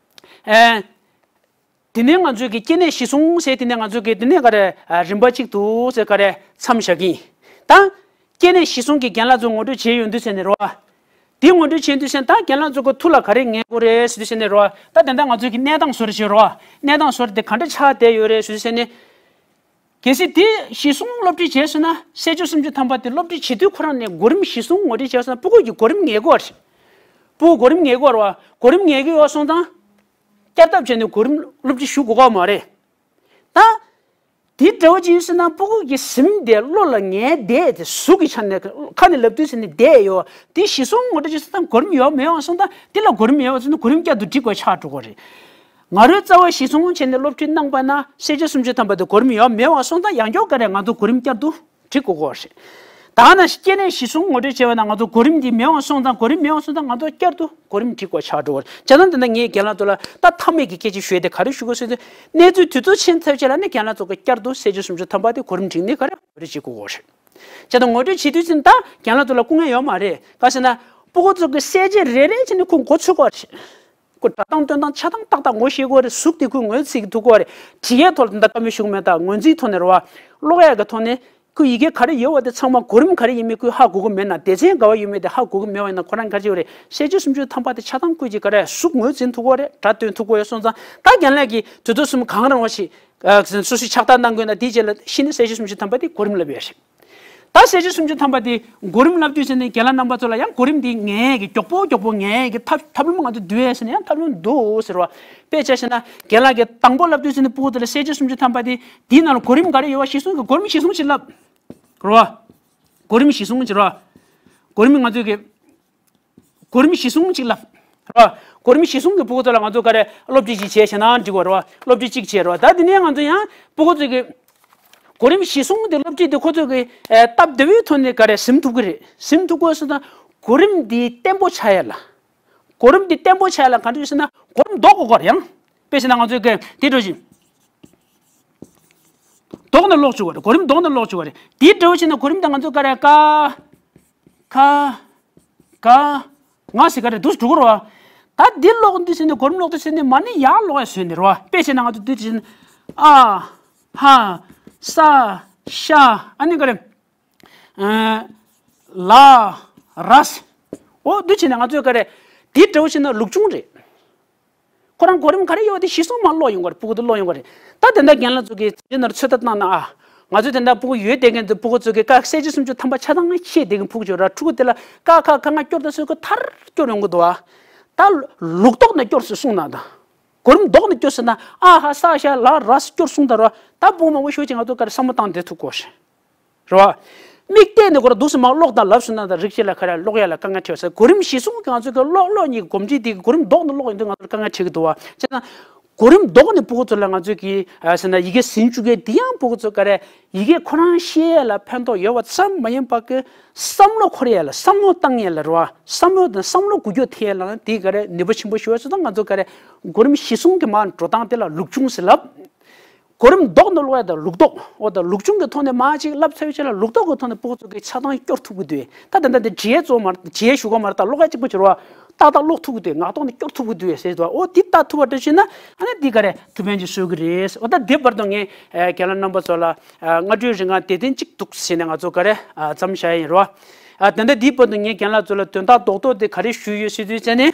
ཨེ། དེ་ནས་ང་ཚོས་ཀྱི་སྐྱེ་གནས་གཞི་བཟུང་ཟེར་དེ་ནས་ང་ཚོས་ཀྱི་དེ་ནས་ག་རེ་རིམ་པ་གཅིག་ཏུ་ཟེར་ག་རེ་མཚམས་བཞག་གི་ཡིན། ད་སྐྱེ་གནས་གཞི་བཟུང་གི་རྒན་ལགས་ཚོ་ངོ་སྤྲོད་བྱས་ཡོང་དུས་ཟེར་ནས་རོ། དེ་ངོ་སྤྲོད་བྱས་དུས་ཟེར་ད་རྒན་ལགས་ཚོ་གི་ཐུགས་ལ་ག་རེ་ངེས་དགོས་རེད་ཟེར་དུས་ཟེར་ནས་རོ། ད་དེ་འདྲ་ང་ཚོས་ཀྱི་གནས་སྟངས་བཟོ་རེ་བྱས་རོ། གནས་སྟངས་བཟོ་རེ་དེ་ག་འདྲ་ཆགས་བསྡད་ཡོད་རེད་ཟེར་དུས་ཟེར་ནས། གལ་སྲིད་དེ་གཞི་བཟུང་སློབ་ཁྲིད་བྱས་སོང་ན་སད་བྱེད་སུམ་ཅུ་ཐམ་པ་དེ་སློབ་ཁྲིད་བྱེད་དུས་ཁོ་རང་ནས་གོ་རིམ་གཞི་བཟུང་ངོ་སྤྲོད་བྱས་སོང་ན་སྤུ་གུ་གི་གོ་རིམ་ངེས་དགོས་རེད། སྤུ་གུ་གོ་རིམ་ངེས་དགོས་རེད་བ། གོ་རིམ་ངེས་ཀྱི་ཡོད་སོང་ཙང་། བསྐྱར་ལྡབ་བྱས་ནས་གོ་རིམ་སློབ་ཁྲིད་ཞུ་དགོས་ཀྱི་མ་རེད། ད། དེ་འདྲ་བོ་ཅིག་ཡིན་ཟེར་ན་སྤུ་གུ་གི་སེམས་དེ་བློ་ལ་ངེས་བསྡད་དེ་གཟུགས་ཀྱི་ཆ་ནས་ཁ་ནས་ལབ་དུས་ཟེར་ནས་བསྡད་ཡོད། དེ་གཞི་བཟུང་ངོ་སྤྲོད་བྱེད་ས་དང་གོ་རིམ་ཡོད་མེད་བ་སོང་ཙང་དེ་ལ་གོ་རིམ་ཡོད་བ་སོང་ན་གོ་རིམ་བསྐྱར་དུ་སྒྲིག་དགོས་ཆགས་འགྲོ་གི་རེད། ང་རོའི་རྩ་བ་གཞི་བཟུང་བྱས་ནས་སློབ་ཁྲིད་གནང་པ་ན་སད་བྱེད་སུམ་ཅུ་ཐམ་པ་དེ་གོ་རིམ་ཡོད་མེད་བ་སོང་ཙང་ཡང་བསྐྱར་ག་རེ་ང་ཚོ་གོ་རིམ་བསྐྱར་དུ་སྒྲིག་དགོས་ཀྱི་རེད། ད་ནི་སྐྱེ་གནས་གཞི་བཟུང་ངོ་སྤྲོད་བྱས་པ་ན་ང་ཚོ་གོ་རིམ་འདི་མེད་བ་སོང་ཙང་གོ་རིམ་མེད་བ་སོང་ཙང་ང་ཚོ་བསྐྱར་དུ་གོ་རིམ་སྒྲིག་དགོས་ཆགས་འགྲོ་གི་རེད། བྱས་ཙང་དེ་འདྲ་ངས་རྒན་ལགས་ཚོ་ལ་ད་མཐའ་མའི་གི་སྐད་ཆ་ཞུས་ཏེ་ག་རེ་ཞུ་དགོས་ཟེར་དུས་གནས་ཚུལ་དུས་ཚོད་ཕྱིན་ཚར་རྗེས་ལ་ནི་རྒན་ལགས་ཚོ་གི་བསྐྱར་དུ་སད་བྱེད་སུམ་ཅུ་ཐམ་པ་དེ་གོ་རིམ་སྒྲིག་ནས་ག་རེ་ངོ་སྤྲོད་བྱེད་དགོས་ཀྱི་རེད། བྱས་ཙང་ངོ་སྤྲོད་བྱེད་དུས་ཙམ་ད་རྒན་ལགས་ཚོ་ལ་སྐུ་ངལ་ཡོད་མ་རེད། ག་ཟེར་ན། སྤུ་གུ་ཚོ་གི་གསལ་བྱེད་རེ་རེ་བྱས་ནས་ཁོ་མགོ་ཚོས་དགོས་རེད། ཁོ་སྒྲ་གདངས་སྟོན་སྟངས་ཆ་ཚང་ཏག་ཏག་ངོ་ཤེས་དགོས་རེད། གཟུགས་དེ་ཁོས་ངོས་ཚིག་ཐུབ་དགོས་རེད། བྲིས་ཡས་ཐོག་ལ་དེ་འདྲ་བཀའ་མོལ་ཞུ་གི་མེད། ད་ངོས་འཛིན་ཐོག་ནས་རེད་བ། ཀློག་ཡས་ཀྱི་ཐོག་ནས་ཁོས་ཡི་གེ་ག་རེ་ཡོད་པ་དེ་ཚང་མ་གོ་རིམ་ག་རེ་ཡིན་མིན་ཁོས་ཧ་གོ་གི་མེད་ན། སྡེ་ཚན་ག་བ་ཡོད་མེད་དེ་ཧ་གོ་གི་མེད་པ་ཡིན་ན་ཁོ་རང་ག་རེ་བྱེད་དགོས་རེད། སད་བྱེད་སུམ་ཅུ་ཐམ་པ་དེ་ཆ་ཚང་ཁོས་ཀྱིས་ག་རེ་གཟུགས་ངོས་འཛིན་ཐུབ་དགོས་རེད། སྒྲ་འདོན་ཐུབ་དགོས་ཡོད་སོང་ཙང་ད་རྒན་ལགས་ཀྱིས་དུས་ཚོད་གསུམ་གང་རིང་བ་ཞིག་སོ་སོའི་ཕྱག་རྟགས་གནང་དགོས་ན་དེའི་རྗེས་ལ་གཞི་ནས་སད་བྱེད་སུམ་ཅུ་ཐམ་པ་དེ་གོ་རིམ་ལབ་ཡོད་རེད། ད་སད་བྱེད་སུམ་ཅུ་ཐམ་པ་དེ་གོ་རིམ་ལབ་དུས་ཟེར་ནས་རྒན་ལགས་རྣམ་པ་ཚོ་ལ་ཡང་གོ་རིམ་དེ་ངེས་ཀྱི་མགྱོགས་པོ་མགྱོགས་པོ་ངེས་ཀྱི་ཐབས་ཐབས་ལམ་ང་ཚོ་བསྡུ་ཡས་ཟེར་ནས་ཡང་ཐབས་ལམ་འདུག་ཟེར་བ། དཔེ་ཆ་བཞག་ན་རྒན་ལགས་ཀྱིས་དང་པོ་ལབ་དུས་ཟེར་ནས་སྤུ་གུ་དེ་ལ་སད་བྱེད་སུམ་ཅུ་ཐམ་པ་དེ་དེའི་ནང་ལ་གོ་རིམ་ག་རེ་ཡོད་པ་གཞི་བཟུང་གི་གོ་རིམ་གཞི་བཟུང་ཅིག་ལབ། རེད་བ། གོ་རིམ་གཞི་བཟུང་ཅིག་རེད་བ། གོ་རིམ་ང་ཚོས་ཀྱི། གོ་རིམ་གཞི་བཟུང་གཅིག་ལ། རེད་བ། གོ་རིམ་གཞི་བཟུང་གི་སྤུ་གུ་ཚོ་ལ་ང་ཚོ་ག་རེ་སློབ་ཁྲིད་ཅིག་བྱས་བྱས་ན་འགྲིག་གོ་རེད་བ། སློབ་ཁྲིད་ཅིག་བྱས་རེད་བ། ད་དེ་ནས་ང་ཚོ་ཡང་སྤུ་གུ་ཚོ་གི་གོ་རིམ་གཞི་བཟུང་དེ་སློབ་ཁྲིད་དེ་ཁོ་ཚོ་གི་ཨེ་སྟབས་བདེ་བོའི་ཐོག་ནས་ག་རེ་ཟིན་ཐུབ་ཀྱི་རེད། ཟིན་ཐུབ་དགོས་སོང་ཙང་གོ་རིམ་འདི་བརྟན་པོ་ཆགས་ཡ་ལ། གོ་རིམ་འདི་བརྟན་པོ་ཆགས་ཡ་ལ་ག་འདྲ་ཡོད་ཟེར་ན་གོ་རིམ་ལྡོག་དགོས་ཀྱི་རེད། ཡང་དཔེ་བྱས་ན་ང་ཚོའི་གི་དེ་འདྲ་ཞིག་ལྡོག་ནས་ཀློག་བཅུག་པ་རེད། གོ་རིམ་ལྡོག་ནས་ཀློག་བཅུག་པ་རེད། དེའི་འདྲ་བོ་བྱས་ན་གོ་རིམ་དང་ང་ཚོ་ག་རེ་ཀ་ཁ། ག་ང་ཟེར་ག་རེ་འདུག་འགྲོ་གི་རེད་བ། ད་འདི་ཀློག་འདི་ཟེར་ནས་གོ་རིམ་ཀློག་འདི་ཟེར་ནས་མ་ཎི་ཡར་ཀློག་ཡ་བཟོས་ནས་རེད་བ། དཔེ་བྱས་ན་ང་ཚོ་འདི་བྱས་ན་ཨ་ཧ་ས་ཤ་ཨ་ནི་ག་རེ་ལ་ར་ས། འོ་འདི་བྱས་ན་ང་ཚོས་ག་རེ་འདི་འདྲ་བོ་བྱས་ན་ལུགས་ཆུང་རེད། ཁོ་རང་གོ་རིམ་ག་རེ་ཡོད་དེ་གཞི་བཟུང་མར་ཀློག་ཡོང་གི་རེད། སྤུ་གུ་དེ་ཀློག་ཡོང་གི་རེད། ད་དེ་འདྲ་རྒན་ལགས་ཚོ་གིས་ཚེ་ནར་ཚོད་ལྟ་གནང་ན་ཨ། ང་ཚོ་དེ་འདྲ་སྤུ་གུ་ཡོད་བསྡད་མཁན་ཚོ་སྤུ་གུ་ཚོ་གིས་ཀ་ཁ་གསལ་བྱེད་སུམ་ཅུ་ཐམ་པ་ཆ་ཚང་ཤེས་བསྡད་མཁན་སྤུ་གུ་ཚོ་ར་ཕྲུ་གུ་དེ་ལ་ཀ་ཁ་ག་ང་སྐྱོར་དང་ཟེར་ཁོ་མཐར་སྐྱོར་ཡོང་གི་འདུག་ཨ། ད་ལུགས་ལྡོག་ནས་སྐྱོར་ཟེར་གསུངས་ན་ད། གོ་རིམ་ལྡོག་ནས་སྐྱོར་ཟེར་ན་ཨ་ཧ་ས་ཤ་ལ་ར་ས་སྐྱོར་གསུངས་ད་ར། ད་སྤུ་གུ་མང་པོ་ཞིག་ཅིག་ང་ཚོ་ག་རེ་བསམ་བློ་བཏང་བསྡད་ཐུབ་དགོས་ཤེ། རེད་བ། མིག་བལྟས་ནས་ཁོ་རང་འདུག་སེ་མར་ཀློག་དང་ལབ་སོང་ན་ད་རིགས་གཅིག་ལ་ཁ་ར་ཀློག་ཡ་ལ་དཀའ་ངལ་འཕྲད་པ་ཟེར། གོ་རིམ་གཞི་བཟུང་གི་ང་ཚོ་གི་ཀློག་ཀློག་གཉིས་ཀྱི་གོམས་འདྲིས་དེ་གི་གོ་རིམ་ལྡོག་ནས་ཀློག་ཡོང་དུས་ང་ཚོར་དཀའ་ངལ་འཕྲད་ཀྱི་འདུག་བ། བྱས་ན། གོ་རིམ་ལྡོག་ནས་སྤུ་གུ་ཚོ་ལ་ང་ཚོས་ཀྱི་ཟེར་ན་ཡི་གེ་ཟིན་བཅུག་གི་དེ་ཡང་སྤུ་གུ་ཚོ་ག་རེ་ཡི་གེ་ཁོ་རང་ཤེས་ཡ་ལ་ཕན་ཐོགས་ཡོད་པ་ཙམ་མ་ཡིན་པ་གི་བསམ་བློ་འཁོར་ཡ་ལ་བསམ་བློ་བཏང་ཡ་ལ་རེད་བ། བསམ་བློ་དང་བསམ་བློ་འགུལ་སྐྱོད་ཐེབས་ཡ་ལ་དེ་ག་རེ་ནུས་པ་ཆེན་པོ་ཞིག་ཡོད་ཙང་ང་ཚོ་ག་རེ་གོ་རིམ་གཞི་བཟུང་གི་མར་འགྲོ་སྟངས་དེ་ལ་ལུགས་ཆུང་ཟེར་ལབ། གོ་རིམ་ལྡོག་ནས་ཀློག་ཡ་དང་ལུགས་ལྡོག་འོ་ད་ལུགས་ཆུང་གི་ཐོག་ནས་མར་ཅིག་བསླབ་ཚར་བའི་ཆ་ལ་ལུགས་ལྡོག་གི་ཐོག་ནས་སྤུ་གུ་ཚོ་གི་ཆ་ཚང་སྐྱོར་ཐུབ་ཀྱི་འདུག་ད་ད་ད་འདི་བརྗེད་གཙོ་མ་རེད། བརྗེད་ཞུ་ག་མ་རེད། ད་ཀློག་ཡ་གཅིག་པོ་བྱེད་རོགས། ཏག་ཏག་ཀློག་ཐུབ་ཀྱི་འདུག་ངག་ཐོག་ནས་སྐྱོར་ཐུབ་ཀྱི་འདུག་ཟེར་དུས་འོ་འདི་ལྟ་ཐུབ་པ་འདྲ་བྱས་ན་ཨ་ནི་འདི་ག་རེ་ཐུགས་ཕན་ཅིག་གསོས་ཀྱི་རེད། འོ་ད་འདི་བར་དུ་ངས་རྒན་ལགས་རྣམ་པ་ཚོ་ལ་སྔ་དྲོའི་རིང་ང་དེ་ཐེངས་གཅིག་འདུག་ཟེར་ནས་ང་ཚོ་ག་རེ་མཚམས་བཞག་ཡ་ཡིན་རོགས། དེ་འདྲ་འདིའི་བར་དུ་ངས་རྒན་ལགས་ཚོ་ལ་དོན་དག་རྡོག་རྡོག་དེ་ག་རེ་ཞུས་ཡོད་ཟེར་དུས་ཙ་ནས།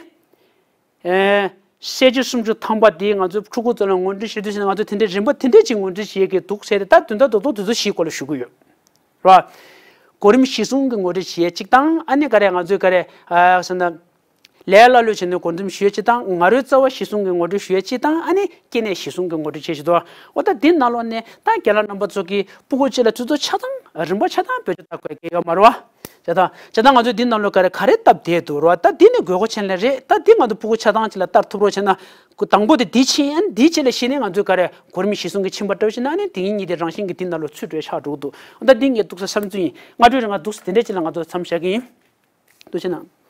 ཨེ། གསལ་བྱེད་སུམ་ཅུ་ཐམ་པ་འདི་ང་ཚོའི་ཕྲུ་གུ་ཚོ་ལ་ངོ་སྤྲོད་བྱེད་དུས་ང་ཚོ་དེ་འདྲའི་རིམ་པ་དེ་འདྲས་ཅིག་ངོ་སྤྲོད་བྱེད་ཀྱི་འདུག་ཟེར་ཏེ་ད་དོན་དག་རྡོག་རྡོག་དེ་ཚོ་ཞིག་སྐོར་ལ་ཞུ་གི་ཡོད། རེད་བ། གོ་རིམ་གཞི་བཟུང་གི་ངོ་སྤྲོད་བྱེད་གཅིག་དང་ཨ་ནི་ག་རེ་ང་ཚོའི་ག་རེ་ཨ་ཟེར་ན། ལས་ཀླ་ཀློ་བྱས་ནས་གོ་རིམ་ཞུ་ཡས་གཅིག་དང་ང་རོའི་རྩ་བ་གཞི་བཟུང་གི་ངོ་སྤྲོད་ཞུ་ཡས་གཅིག་དང་ཨ་ནི་སྐྱེ་གནས་གཞི་བཟུང་གི་ངོ་སྤྲོད་བྱེད་བཞིན་འདུག་འོ་ད་འདི་ནང་ལོགས་ནས་ད་རྒན་ལགས་རྣམ་པ་ཚོ་གིས་སྤུ་གུ་གཅིག་ལ་དུས་ཚོད་ཆ་ཚང་རིམ་པ་ཆ་ཚང་བེད་སྤྱོད་བཏང་དགོས་ཀྱི་ཡོད་མ་རེད་བ། བྱས་ཙང་བྱས་ཙང་ང་ཚོས་འདི་ནང་ལོགས་ག་རེ་ག་རེ་སྟབས་བདེ་འདུག་རོ། ད་འདི་ནི་དགོས་མཁོ་ཆེན་ལས་རེད། ད་འདི་ང་ཚོ་ཕྲུ་གུ་ཆ་ཚང་ཅིག་ལ་ལྟར་ཐུབ་རོགས་བྱས་ན། དང་པོ་དེ་འདི་ཕྱིན་ཨ་ནི་འདི་ཕྱིན་ལ་གཞི་ནས་ང་ཚོས་ག་རེ་གོ་རིམ་གཞི་བཟུང་གི་ཕྱིན་པ་འདྲ་བོ་ཞིག་ན་ཨ་ནི་དེ་ཉིད་དེ་རང་བཞིན་གྱི་འདི་ནང་ལོགས་ཚུད་འགྲོ་ཆགས་འགྲོ་གི་འདུག་ད་འདི་ངས་འདུག་ས་བསམ་ཚུལ་ཡིན། སྔ་དྲོའི་རིང་ང་འདུག་ས་དེ་འདྲས་ཅིག་ལ་ང་ཚོ་མཚམས་བཞག་གི་ཡིན། ཐུགས་རྗེ་གནང་།